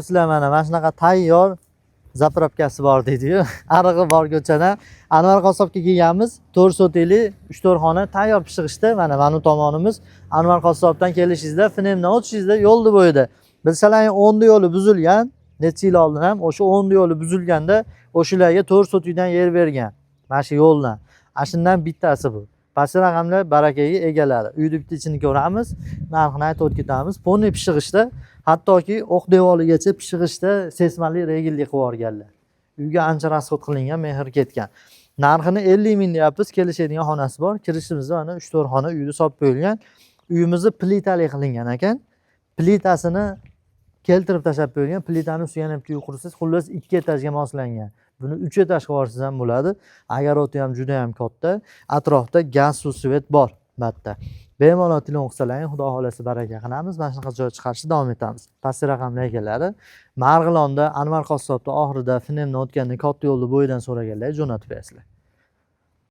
Sizlar mana shunaqa tayyor заправка si bor deydiyu, arig'i bor ko'chadan Anvar qassobga kelganmiz. 4 sotiyli 3-4 xona tayyor pishig'ishda. Mana bu tomonimiz Anvar qassobdan kelishingizda, FNMdan o'tishingizda yo'lni bo'yida. Bilsalaring, o'nda yo'li buzilgan necha yil oldin ham, o'sha o'nda yo'li buzilganda o'shalarga 4 sotiydan yer bergan mana shu yo'ldan. Ana shundan bittasi bu. Pastki raqamlar barakaga egalari. Uyni bitta ichini ko'ramiz, narxini aytib o'tib ketamiz. Полный pishig'ishda, hattoki o'q devorigacha pishig'ishda, seysmali regelli qilib yuborganlar. Uyga ancha расход qilingan, mehr ketgan. Narxini 50 000 deyapmiz, kelishadigan xonasi bor. Kirishimizda mana 3-4 xona uyni solib qo'yilgan. Uyimizni plitali qilingan ekan, plitasini keltirib tashlab qo'yilgan. Plitani ustiga yana bitta uy qursangiz, xullas, ikki etajga moslangan. Buni uch etaj qilib yuborsangiz ham bo'ladi. Огород i ham juda yam katta, atrofda gaz, suv, свет bor. Albatta, bemalol telefon qilsalaring, xudo xohlasa, baraka qilamiz. Mana shunaqa joy chiqarishda davom etamiz. Pastki raqamli egalari Marg'ilonda, Anvar qassobni oxirida, FNMdan o'tganda katta yo'lni bo'yidan so'raganlar, jo'natib berasizlar.